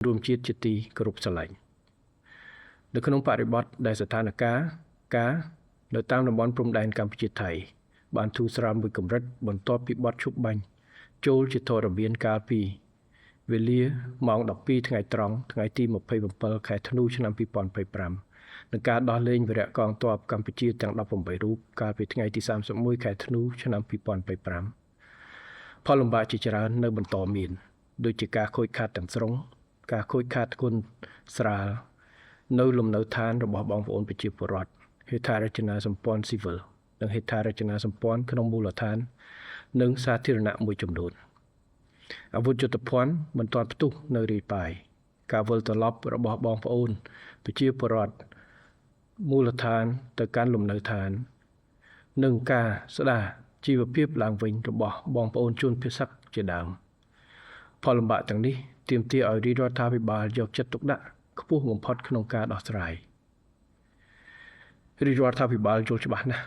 រួមជាតិជាទីគោរពស្រឡាញ់នៅក្នុងបរិបទដែលស្ថានភាពការនៅតាមតំបន់ព្រំដែនកម្ពុជាថៃបានធូរស្រាលមួយកម្រិតបន្ទាប់ពីបទឈប់បាញ់ចូលជាធរមានកាលពីវេលាម៉ោង12ថ្ងៃត្រង់ថ្ងៃទី27ខែធ្នូឆ្នាំ2025និងការដោះលែងវីរៈកងទ័ពកម្ពុជាទាំង18រូបកាលពីថ្ងៃទី31ខែធ្នូឆ្នាំ2025ផលលំបាកជាច្រើននៅបន្តមានដូចជាការខូចខាតទាំងស្រុងការខូចខាតធ្ងន់ស្រាលនៅលំនៅឋានរបស់បងប្អូនប្រជាពលរដ្ឋហេដ្ឋារចនាសម្ព័ន្ធស៊ីវិលនិងហេដ្ឋារចនាសម្ព័ន្ធក្នុងមូលដ្ឋាននិងសាធារណៈមួយចំនួនអាវុធយុទ្ធភ័ណ្ឌមិនទាន់ផ្ទុះនៅរាយប៉ាយការវិលត្រឡប់របស់បងប្អូនប្រជាពលរដ្ឋមូលដ្ឋានទៅកាន់លំនៅឋាននិងការស្ដារជីវភាពឡើងវិញរបស់បងប្អូនជនភៀសសឹកជាដើមផលលំបាកទាំងនេះទាមទារឲ្យរាជរដ្ឋាភិបាលយកចិត្តទុកដាក់ខ្ពស់បំផុតក្នុងការដោះស្រាយរាជរដ្ឋាភិបាលយល់ច្បាស់ណាស់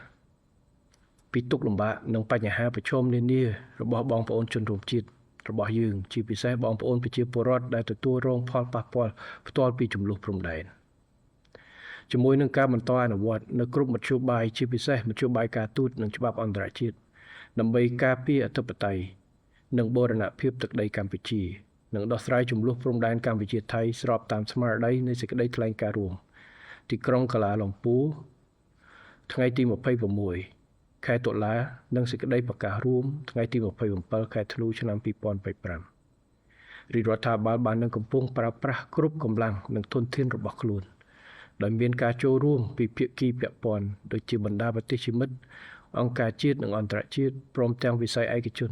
ពីទុក្ខលំបាកនិងបញ្ហាប្រឈមនានារបស់បងប្អូនជនរួមជាតិរបស់យើងជាពិសេសបងប្អូនប្រជាពលរដ្ឋដែលទទួលរងផលប៉ះពាល់ផ្ទាល់ពីចំនួនព្រំដែនជាមួយនឹងការបន្តអនុវត្តនៅគ្រប់មធ្យោបាយជាពិសេសមធ្យោបាយការទូតនិងច្បាប់អន្តរជាតិដើម្បីការពារអធិបតេយ្យនិងបូរណភាពទឹកដីកម្ពុជានិងដោះស្រាយចំនួនព្រំដែនកម្ពុជាថៃស្របតាមស្មារតីនៃសេចក្តីថ្លែងការណ៍រួមទីក្រុងកាឡាលំពូថ្ងៃទី26ខែតុលានិងសេចក្តីប្រកាសរួមថ្ងៃទី27ខែធ្នូឆ្នាំ2025រាជរដ្ឋាភិបាលបាននឹងកំពុងប្រើប្រាស់គ្រប់កម្លាំងនិងធនធានរបស់ខ្លួនដោយមានការចូលរួមពីភាគីពាក់ព័ន្ធដូចជាបណ្ដាប្រទេសជាមិត្តអង្គការជាតិនិងអន្តរជាតិព្រមទាំងវិស័យឯកជន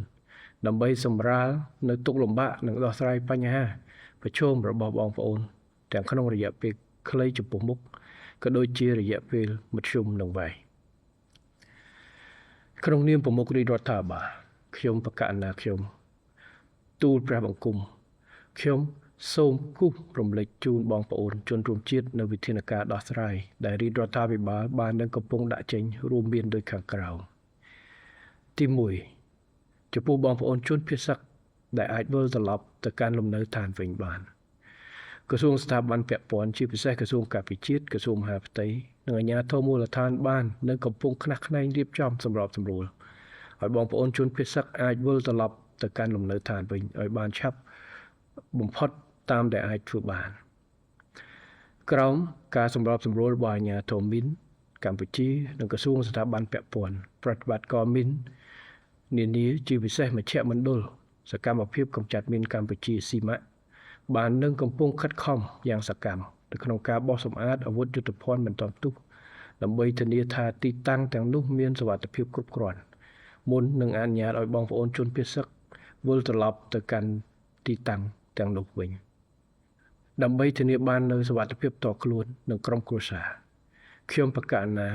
ដើម្បីសម្រាលនៅទុក្ខលំបាកនិងដោះស្រាយបញ្ហាប្រឈមរបស់បងប្អូនទាំងក្នុងរយៈពេលខ្លីចំពោះមុខក៏ដូចជារយៈពេលមធ្យមនិងវែងក្នុងនាមប្រមុខរាជរដ្ឋាភិបាលខ្ញុំប្រកាសណាខ្ញុំទូលព្រះបង្គំខ្ញុំសូមគូសរំលេចជូនបងប្អូនជនរួមជាតិនៅវិធានការដោះស្រាយដែលរាជរដ្ឋាភិបាលបាននឹងកំពុងដាក់ចេញរួមមានដូចខាងក្រោមទី1ចំពោះបងប្អូនជនភៀសសឹកដែលអាចវិលត្រឡប់ទៅកាន់លំនៅឋានវិញបានក្រសួងស្ថាប័នពាក់ព័ន្ធជាពិសេសក្រសួងការពារជាតិក្រសួងមហាផ្ទៃនិងអាជ្ញាធរមូលដ្ឋានបាននឹងកំពុងខ្នះខ្នែងរៀបចំសម្របសម្រួលឲ្យបងប្អូនជនភៀសសឹកអាចវិលត្រឡប់ទៅកាន់លំនៅឋានវិញឲ្យបានឆាប់បំផុតតាមដែលអាចធ្វើបានក្រោមការសម្របសម្រួលរបស់អាជ្ញាធរមីនកម្ពុជានិងក្រសួងស្ថាប័នពាក់ព័ន្ធប្រតិបត្តិការមីននានាជាពិសេសមជ្ឈមណ្ឌលសកម្មភាពកម្ចាត់មីនកម្ពុជាស៊ីម៉ាក់បាននឹងកំពុងខិតខំយ៉ាងសកម្មនៅក្នុងការបោះសម្អាតអាវុធយុទ្ធភ័ណ្ឌមិនទាន់ផ្ទុះដើម្បីធានាថាទីតាំងទាំងនោះមានសុវត្ថិភាពគ្រប់គ្រាន់មុននឹងអនុញ្ញាតឲ្យបងប្អូនជនភៀសសឹកវិលត្រឡប់ទៅកាន់ទីតាំងទាំងនោះវិញដើម្បីធានាបាននូវសុវត្ថិភាពផ្ទាល់ខ្លួននិងក្រុមគ្រួសារខ្ញុំប្រកាសណា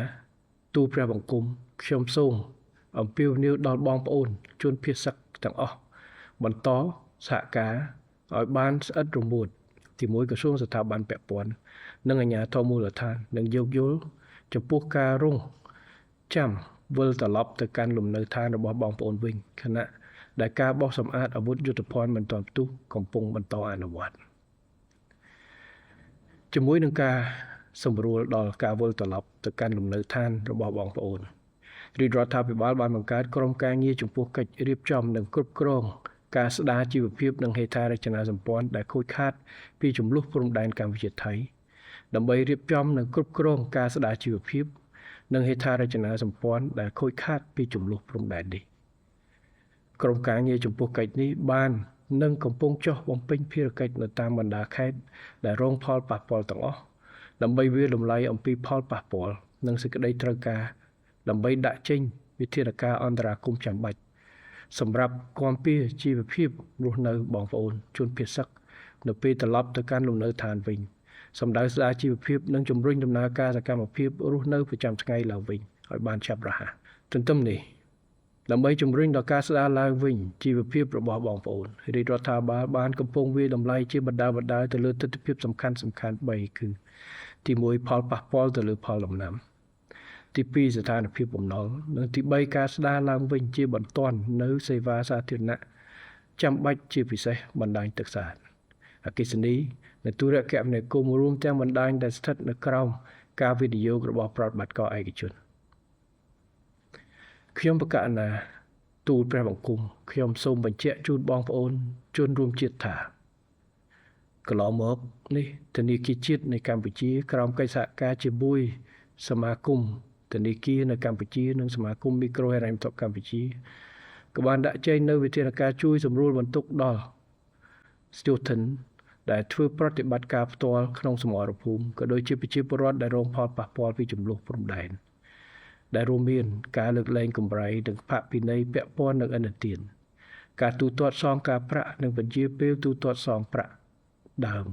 ទូលព្រះបង្គំខ្ញុំសូមអំពាវនាវដល់បងប្អូនជនភៀសសឹកទាំងអស់បន្តសហការឲ្យបានស្អិតរមួតជាមួយក្រសួងស្ថាប័នពាក់ព័ន្ធនិងអាជ្ញាធរមូលដ្ឋាននិងយោគយល់ចំពោះការរងចាំវិលត្រឡប់ទៅកាន់លំនៅឋានរបស់បងប្អូនវិញខណៈដែលការបោះសម្អាតអាវុធយុទ្ធភ័ណ្ឌមិនទាន់ផ្ទុះកំពុងបន្តអនុវត្តជាមួយនឹងការសម្រួលដល់ការវិលត្រឡប់ទៅកាន់លំនៅឋានរបស់បងប្អូនរាជរដ្ឋាភិបាលបានបង្កើតក្រុមការងារចំពោះកិច្ចរៀបចំនិងគ្រប់គ្រងការស្ដារជីវភាពនិងហេដ្ឋារចនាសម្ព័ន្ធដែលខូចខាតពីចំនួនព្រំដែនកម្ពុជាថៃដើម្បីរៀបចំនិងគ្រប់គ្រងការស្ដារជីវភាពនិងហេដ្ឋារចនាសម្ព័ន្ធដែលខូចខាតពីចំនួនព្រំដែននេះក្រុមការងារចំពោះកិច្ចនេះបាននឹងកំពុងចុះបំពេញភារកិច្ចនៅតាមបណ្ដាខេត្តដែលរងផលប៉ះពាល់ទាំងអស់ដើម្បីវាយតម្លៃអំពីផលប៉ះពាល់និងសេចក្តីត្រូវការដើម្បីដាក់ចេញវិធានការអន្តរាគមន៍ចាំបាច់សម្រាប់គាំពារជីវភាពរស់នៅបងប្អូនជនភៀសសឹកនៅពេលត្រឡប់ទៅកាន់លំនៅឋានវិញសម្ដៅស្ដារជីវភាពនិងជំរុញដំណើរការសកម្មភាពរស់នៅប្រចាំថ្ងៃឡើងវិញឲ្យបានឆាប់រហ័សទន្ទឹមនេះដើម្បីជំរុញដល់ការស្ដារឡើងវិញជីវភាពរបស់បងប្អូនរាជរដ្ឋាភិបាលបានកំពុងវាយតម្លៃជាបណ្ដាបណ្ដាទៅលើទិដ្ឋភាពសំខាន់សំខាន់3គឺទី1ផលប៉ះពាល់ទៅលើផលដំណាំទី2ស្ថានភាពបំណុលនិងទី3ការស្ដារឡើងវិញជាបន្ទាន់នៅសេវាសាធារណៈចាំបាច់ជាពិសេសបណ្ដាញទឹកស្អាត អគ្គិសនីនិងទូរគមនាគមន៍រួមទាំងបណ្ដាញដែលស្ថិតនៅក្រោមការវិនិយោគរបស់ប្រតិបត្តិការឯកជនខ្ញុំបកណាទូលព្រះបង្គំខ្ញុំសូមបញ្ជាក់ជូនបងប្អូនជនរួមជាតិថាកន្លងមកនេះធនាគារជាតិនៃកម្ពុជាក្រោមកិច្ចសហការជាមួយសមាគមធនាគារនៅកម្ពុជានិងសមាគមមីក្រូហិរញ្ញវត្ថុកម្ពុជាក៏បានដាក់ចេញនូវវិធានការជួយសម្រួលបន្ទុកដល់ស្យោធិនដែលធ្វើប្រតិបត្តិការផ្ទាល់ក្នុងសមរភូមិក៏ដូចជាប្រជាពលរដ្ឋដែលរងផលប៉ះពាល់ពីជម្លោះព្រំដែនដែលរួមមានការលើកលែងកម្រៃនិងផាកពិន័យពាក់ព័ន្ធនឹងឥណទានការទូទាត់សងការប្រាក់និងបញ្ជាពេលទូទាត់សងប្រាក់ដើម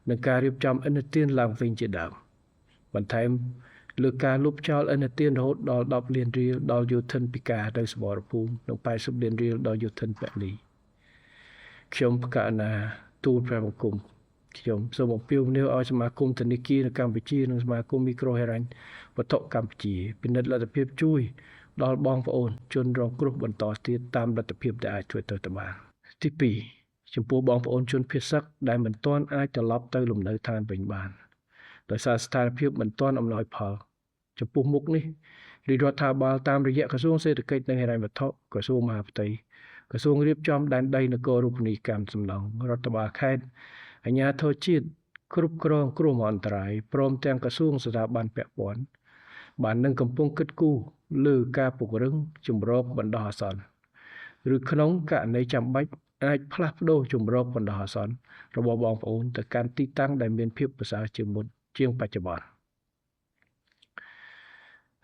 និងការរៀបចំឥណទានឡើងវិញជាដើមបន្ថែមលើការលុបចោលឥណទានរហូតដល់10លានរៀលដល់យោធិនពិការនៅសមរភូមិនិង80លានរៀលដល់យោធិនពលីខ្ញុំបកណាទូលព្រះបង្គំខ្ញុំសូមអំពាវនាវឲ្យសមាគមធនាគារនៅកម្ពុជានិងសមាគមមីក្រូហិរញ្ញវត្ថុកម្ពុជាពិនិត្យលទ្ធភាពជួយដល់បងប្អូនជនរងគ្រោះបន្តទៀតតាមលទ្ធភាពដែលអាចធ្វើទៅបានទី2ចំពោះបងប្អូនជនភៀសសឹកដែលមិនទាន់អាចត្រឡប់ទៅលំនៅឋានវិញបានដោយសារស្ថានភាពមិនទាន់អំណោយផលចំពោះមុខនេះរាជរដ្ឋាភិបាលតាមរយៈក្រសួងសេដ្ឋកិច្ចនិងហិរញ្ញវត្ថុក្រសួងមហាផ្ទៃក្រសួងរៀបចំដែនដីនគររូបនីយកម្មសំណង់រដ្ឋបាលខេត្តអាជ្ញាធរជាតិគ្រប់គ្រងគ្រោះមហន្តរាយព្រមទាំងក្រសួងស្ថាប័នពាក់ព័ន្ធបាននឹងកំពុងគិតគូរលើការពង្រឹងជំរកបណ្ដោះអាសន្នឬក្នុងករណីចាំបាច់អាចផ្លាស់ប្ដូរជំរកបណ្ដោះអាសន្នរបស់បងប្អូនទៅកាន់ទីតាំងដែលមានភាពប្រសើរជាងមុនជាងបច្ចុប្បន្ន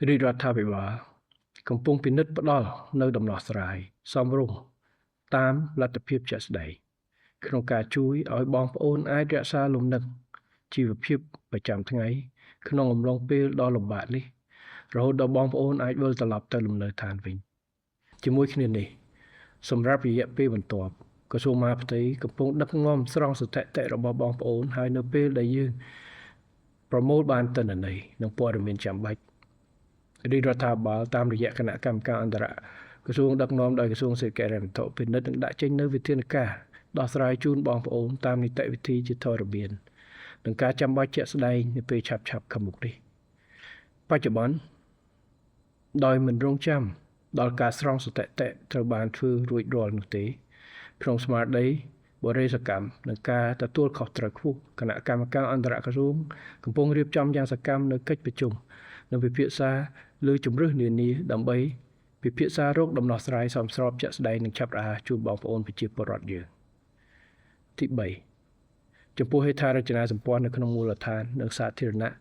រាជរដ្ឋាភិបាលកំពុងពិនិត្យផ្ដល់នៅដំណោះស្រាយសមរម្យតាមលទ្ធភាពជាក់ស្ដែងក្នុងការជួយឲ្យបងប្អូនអាចរក្សាលំនឹងជីវភាពប្រចាំថ្ងៃក្នុងអំឡុងពេលដ៏លំបាកនេះរហូតដល់បងប្អូនអាចវិលត្រឡប់ទៅលំនៅឋានវិញជាមួយគ្នានេះសម្រាប់រយៈពេលបន្ទាប់ក្រសួងមហាផ្ទៃកំពុងដឹកនាំស្រង់ស្ថិតិរបស់បងប្អូនហើយនៅពេលដែលយើងប្រមូលបានទិន្នន័យនិងព័ត៌មានចាំបាច់រាជរដ្ឋាភិបាលតាមរយៈគណៈកម្មការអន្តរក្រសួងដឹកនាំដោយក្រសួងសេដ្ឋកិច្ចនិងវត្ថុពិនិត្យនិងដាក់ចេញនូវវិធានការដោះស្រាយជូនបងប្អូនតាមនីតិវិធីជាធរមាននិងការចាំបាច់ជាក់ស្ដែងនៅពេលឆាប់ៗខាងមុខនេះបច្ចុប្បន្នដោយមិនរងចាំដល់ការស្រង់ស្ថិតិត្រូវបានធ្វើរួចរាល់នោះទេក្នុងស្មារតីបរិសកម្មនិងការទទួលខុសត្រូវខ្ពស់គណៈកម្មការអន្តរក្រសួងកំពុងរៀបចំយ៉ាងសកម្មនៅកិច្ចប្រជុំនិងពិភាក្សាលើជំរើសនានាដើម្បីពិភាក្សារោគដំណោះស្រាយសមស្របជាក់ស្ដែងនិងឆាប់រហ័សជូនបងប្អូនប្រជាពលរដ្ឋយើងទី3ចំពោះហេដ្ឋារចនាសម្ព័ន្ធនៅក្នុងមូលដ្ឋាននិងសាធារណៈ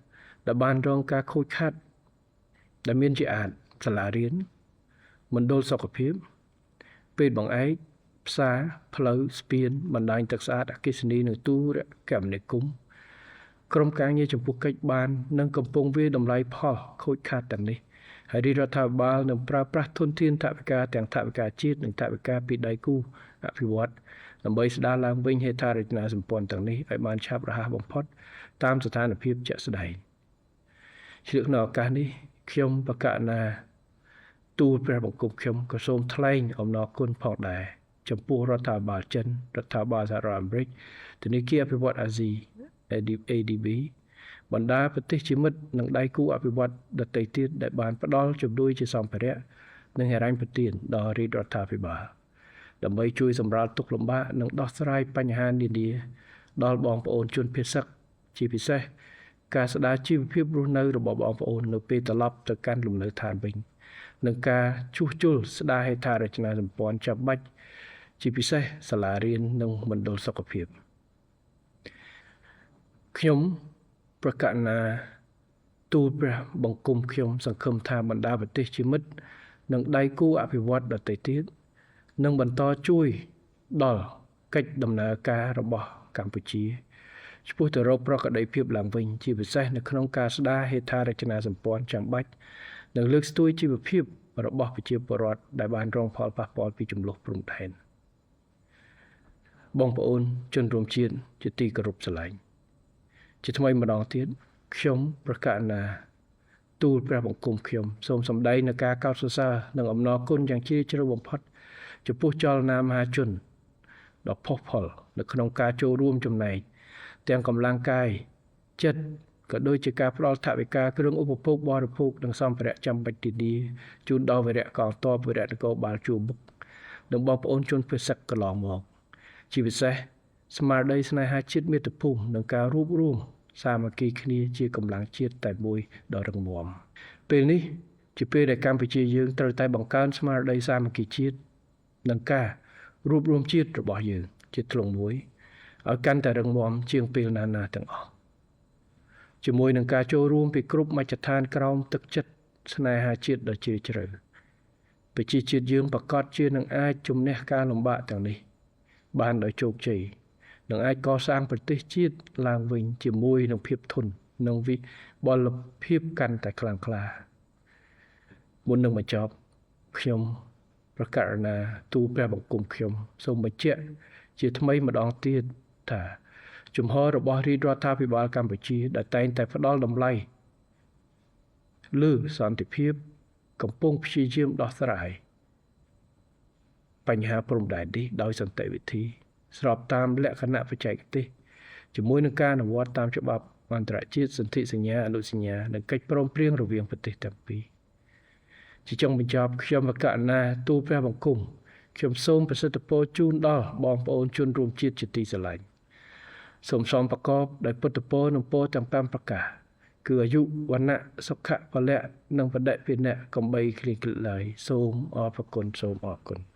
ដែលបានរងការខូចខាតដែលមានជាអាចសាលារៀនមណ្ឌលសុខភាពពេទ្យបង្អែកផ្សារផ្លូវស្ពានបណ្ដាញទឹកស្អាតអគ្គិសនីនិងទូរគមនាគមន៍ក្រុមការងារចំពោះកិច្ចបាននិងកំពុងវាយតម្លៃផលខូចខាតទាំងនេះហើយរាជរដ្ឋាភិបាលនឹងប្រើប្រាស់ធនធានថវិកាទាំងថវិកាជាតិនិងថវិកាពីដៃគូអភិវឌ្ឍដើម្បីស្ដារឡើងវិញហេដ្ឋារចនាសម្ព័ន្ធទាំងនេះឲ្យបានឆាប់រហ័សបំផុតតាមស្ថានភាពជាក់ស្ដែងឆ្លៀតក្នុងឱកាសនេះខ្ញុំបកណាទូលព្រះបង្គំខ្ញុំក៏សូមថ្លែងអំណរគុណផងដែរចំពោះរដ្ឋាភិបាលចិនរដ្ឋាភិបាលសហរដ្ឋអាមេរិកធនាគារអភិវឌ្ឍអាស៊ី ADB បណ្ដាប្រទេសជាមិត្តនិងដៃគូអភិវឌ្ឍដទៃទៀតដែលបានផ្ដល់ជំនួយជាសម្ភារៈនិងហិរញ្ញប្បទានដល់រាជរដ្ឋាភិបាលដើម្បីជួយសម្រាលទុក្ខលំបាកនិងដោះស្រាយបញ្ហានានាដល់បងប្អូនជនភៀសសឹកជាពិសេសការស្ដារជីវភាពរស់នៅរបស់បងប្អូននៅពេលត្រឡប់ទៅកាន់លំនៅឋានវិញនិងការជួសជុលស្ដារហេដ្ឋារចនាសម្ព័ន្ធចាំបាច់ជាពិសេសសាលារៀននិងមណ្ឌលសុខភាពខ្ញុំប្រកាសណាទូលព្រះបង្គំខ្ញុំសង្ឃឹមថាបណ្ដាប្រទេសជាមិត្តនិងដៃគូអភិវឌ្ឍដទៃទៀតនឹងបន្តជួយដល់កិច្ចដំណើរការរបស់កម្ពុជាឆ្ពោះទៅរកប្រក្រតីភាពឡើងវិញជាពិសេសនៅក្នុងការស្ដារហេដ្ឋារចនាសម្ព័ន្ធចាំបាច់និងលើកស្ទួយជីវភាពរបស់ប្រជាពលរដ្ឋដែលបានរងផលប៉ះពាល់ពីជម្លោះព្រំដែនបងប្អូនជនរួមជាតិជាទីគោរពស្រឡាញ់ជាថ្មីម្ដងទៀតខ្ញុំប្រកាសណាទូលព្រះបង្គំខ្ញុំសូមសម្ដែងនូវការកោតសរសើរនិងអំណរគុណយ៉ាងជ្រាលជ្រៅបំផុតចំពោះចលនាមហាជន ដ៏ផុសផុលនៅក្នុងការចូលរួមចំណែកទាំងកម្លាំងកាយចិត្តក៏ដូចជាការផ្ដល់ថវិកាគ្រឿងឧបភោគបរិភោគនិងសម្ភារៈចាំបាច់នានាជូនដល់វីរៈកងទ័ពវីរៈនគរបាលជួរមុខនិងបងប្អូនជនភៀសសឹកកន្លងមកជាពិសេសស្មារតីស្នេហាជាតិមាតុភូមិនិងការរួបរួមសាមគ្គីគ្នាជាកម្លាំងជាតិតែមួយដ៏រឹងមាំពេលនេះជាពេលដែលកម្ពុជាយើងត្រូវតែបង្កើនស្មារតីសាមគ្គីជាតិនិងការរួបរួមជាតិរបស់យើងជាធ្លុងមួយឲ្យកាន់តែរឹងមាំជាងពេលណាណាទាំងអស់ជាមួយនឹងការចូលរួមពីគ្រប់មជ្ឈដ្ឋានក្រោមទឹកចិត្តស្នេហាជាតិដ៏ជ្រាលជ្រៅប្រជាជាតិយើងប្រកាសជានឹងអាចជំនះការលំបាកទាំងនេះបានដោយជោគជ័យនិងអាចកសាងប្រទេសជាតិឡើងវិញជាមួយនឹងភាពធន់និងវិបុលភាពកាន់តែខ្លាំងក្លាមុននឹងបញ្ចប់ខ្ញុំប្រកាសណាទូលព្រះបង្គំខ្ញុំសូមបញ្ជាក់ជាថ្មីម្ដងទៀតថាជំហររបស់រាជរដ្ឋាភិបាលកម្ពុជាដែលតែងតែផ្ដល់តម្លៃលើសន្តិភាពកំពុងព្យាយាមដោះស្រាយបញ្ហាព្រំដែននេះដោយសន្តិវិធីស្របតាមលក្ខណៈបច្ចេកទេសជាមួយនឹងការអនុវត្តតាមច្បាប់អន្តរជាតិសន្ធិសញ្ញាអនុសញ្ញានិងកិច្ចព្រមព្រៀងរវាងប្រទេសទាំងពីរជាចុងបញ្ចប់ខ្ញុំបកណាទូលព្រះបង្គំខ្ញុំសូមប្រសិទ្ធពរជូនដល់បងប្អូនជនរួមជាតិជាទីស្រឡាញ់សូមសូមប្រកបដោយពុទ្ធពរនិងពរទាំង5ប្រការគឺអាយុវណ្ណៈសុខៈពលៈនិងបដិភិនៈកំបីគ្លៀងគ្លាតឡើយសូមអរព្រគុណសូមអរគុណ។